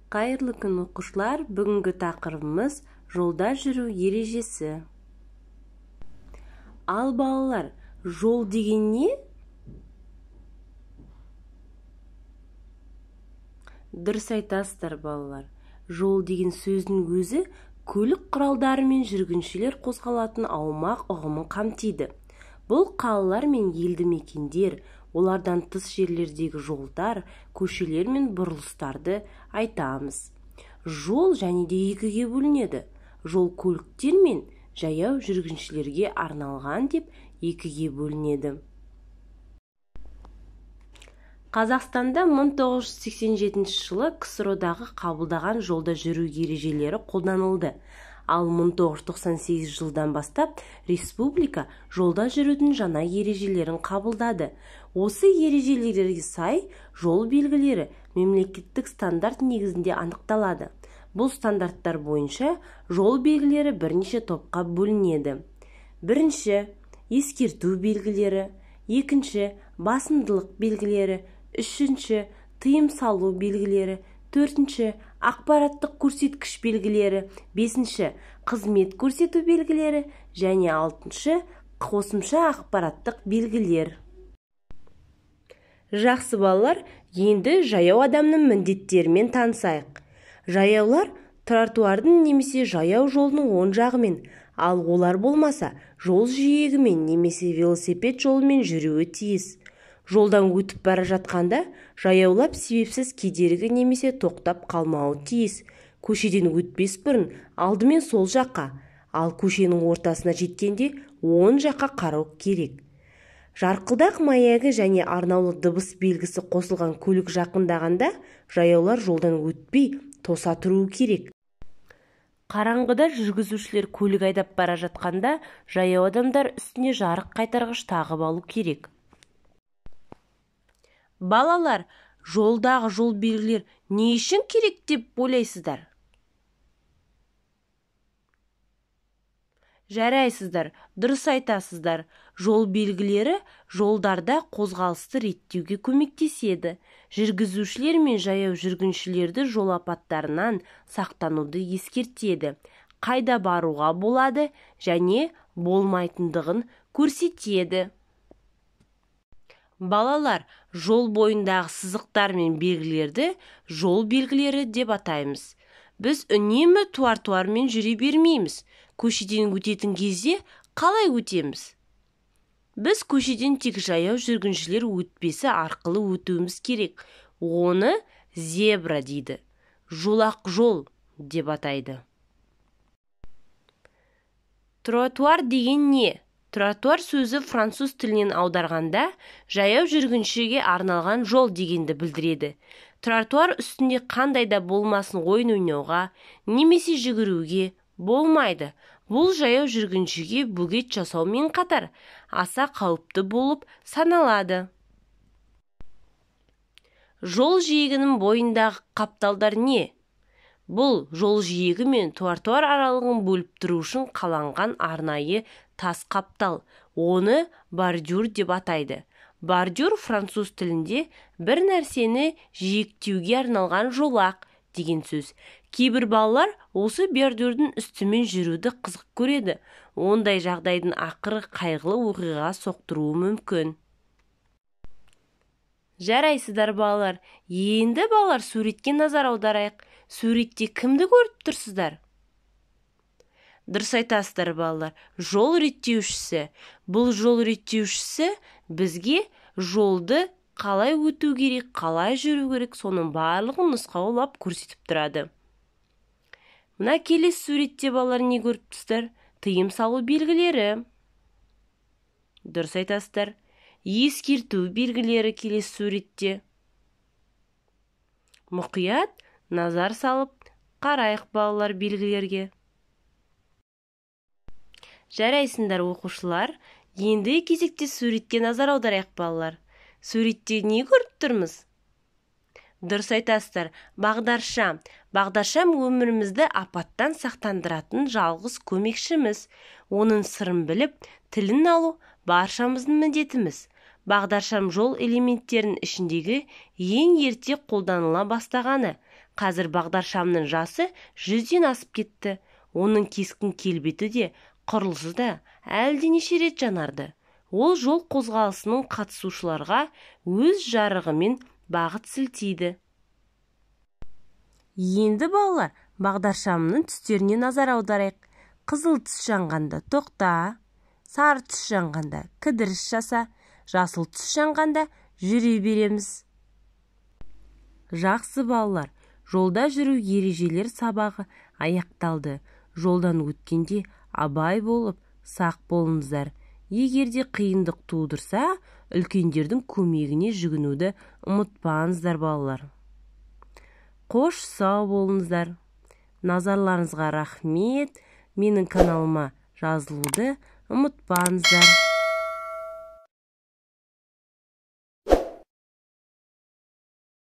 Қайырлы күн, оқушылар! Бүгінгі тақырыбымыз жолда жүру ережесі. Ал балалар, жол деген не? Дұрыс айтасыздар, балалар. Жол деген сөздің өзі көлік құралдары мен жүргіншілер қозғалатын аумақ ұғымын қамтиды. Бұл қалалар мен елді мекендер, олардан тыс жерлердегі жолдар, көшелер мен бұрылыстарды айтамыз. Жол және де екіге бөлінеді. Жол көліктер мен жаяу жүргіншілерге арналған деп екіге бөлінеді. Қазақстанда 1987 жылы КСРО-дағы қабылдаған жолда жүру ережелері қолданылды. Ал 1998 жылдан бастап республика жолда жүрудің жаңа ережелерін қабылдады. Осы ережелерге сай жол белгілері мемлекеттік стандарт негізінде анықталады. Бұл стандарттар бойынша жол белгілері бірнеше топқа бөлінеді. Бірінші, ескерту белгілері, екінші, басымдылық белгілері, үшінші, тыйым салу белгілері, төртінші, ақпараттық көрсеткіш белгілері, бесінші, қызмет көрсету белгілері және алтыншы, қосымша ақпараттық белгілер. Жақсы балалар, енді жаяу адамның міндеттерімен танысайық. Жаяулар тротуардың немесе жаяу жолының оң жағымен, ал олар болмаса, жол жиегімен немесе велосипед жолымен жүруі тиіс. Жолдан өтіп бара жатқанда жаяулап себепсіз кедергі немесе тоқтап қалмауы тиіс. Көшеден өтпес бұрын алдымен сол жаққа, ал көшенің ортасына жеткенде оң жаққа қарау керек. Жарқылдақ маягы және арнаулы дыбыс белгісі қосылған көлік жақындағанда жаяулар жолдан өтпей тоса тұруы керек. Қараңғыда жүргізушілер көлік айдап бара жатқанда жаяу адамдар үстіне жарық қайтарғыш тағып алу керек. Балалар, жолдағы жол белгілер не үшін керек деп ойлайсыздар? Жарайсыздар, дұрыс айтасыздар. Жол белгілері жолдарда қозғалысты реттеуге көмектеседі. Жүргізушілер мен жаяу жүргіншілерді жол апаттарынан сақтануды ескертеді. Қайда баруға болады және болмайтындығын көрсетеді. Балалар, жол бойындағы сызықтар мен белгілерді жол белгілері деп атаймыз. Біз үнемі тротуармен жүре бермейміз. Көшеден өтетін кезде қалай өтеміз? Біз көшеден тек жаяу жүргіншілер өтпесі арқылы өтуіміз керек. Оны зебра дейді. Жолақ жол деп атайды. Тротуар деген не? Тротуар сөзі француз тілінен аударғанда жаяу жүргіншіге арналған жол дегенді білдіреді. Тротуар үстінде қандай да болмасын ойын ойнауға немесе жүгіруге болмайды. Бұл жаяу жүргіншіге бөгет жасаумен қатар аса қауіпті болып саналады. Жол жиегінің бойындағы қапталдар не? Бұл жол жиегі мен тротуар аралығын бөліп тұру үшін қаланған арнайы тас қаптал. Оны бордюр деп атайды. Бордюр француз тілінде бір нәрсені жиектеуге арналған жолақ деген сөз. Кейбір балалар осы бордюрдің үстімен жүруді қызық көреді. Ондай жағдайдың ақыры қайғылы оқиғаға соқтыруы мүмкін. Жарайсыздар, балалар. Енді балалар суретке назар аударайық. Суретте кімді көріп тұрсыздар? Дұрыс айтасыздар, балалар. Жол реттеушісі. Бұл жол реттеушісі бізге жолды қалай өту керек, қалай жүру керек, соның барлығын нұсқаулап көрсетіп тұрады. Мына келесі суретте балалар не көріп тұрсыздар? Тыйым салу белгілері. Дұрыс айтасыздар. Ескерту белгілері келесі суретте. Мұқият назар салып қарайық балалар белгілерге. Жарайсыңдар, оқушылар. Енді кезекте суретке назар аударайық, балалар. Суретте не көріп тұрмыз? Дұрыс айтасыздар, бағдаршам. Бағдаршам өмірімізді апаттан сақтандыратын жалғыз көмекшіміз. Оның сырын біліп, тілін алу баршамыздың міндетіміз. Бағдаршам жол элементтерінің ішіндегі ең ерте қолданыла бастағаны. Қазір бағдаршамның жасы 100-ден асып кетті. Оның кескін келбеті де, құрылысы да әлденеше рет жаңарды. Ол жол қозғалысының қатысушыларға өз жарығымен бағыт сілтейді. Енді балалар, бағдаршамның түстеріне назар аударайық. Қызыл түс жанғанда тоқта, сары түс жанғанда кідіріс жаса, жасыл түс жанғанда жүре береміз. Жақсы балалар, жолда жүру ережелер сабағы аяқталды. Жолдан өткенде абай болып, сақ болыңыздар. Егер де қиындық тудырса, үлкендердің көмегіне жүгінуді ұмытпаңыздар балалар. Қош, сау болыңыздар. Назарларыңызға рахмет. Менің каналыма жазылуды ұмытпаңыздар.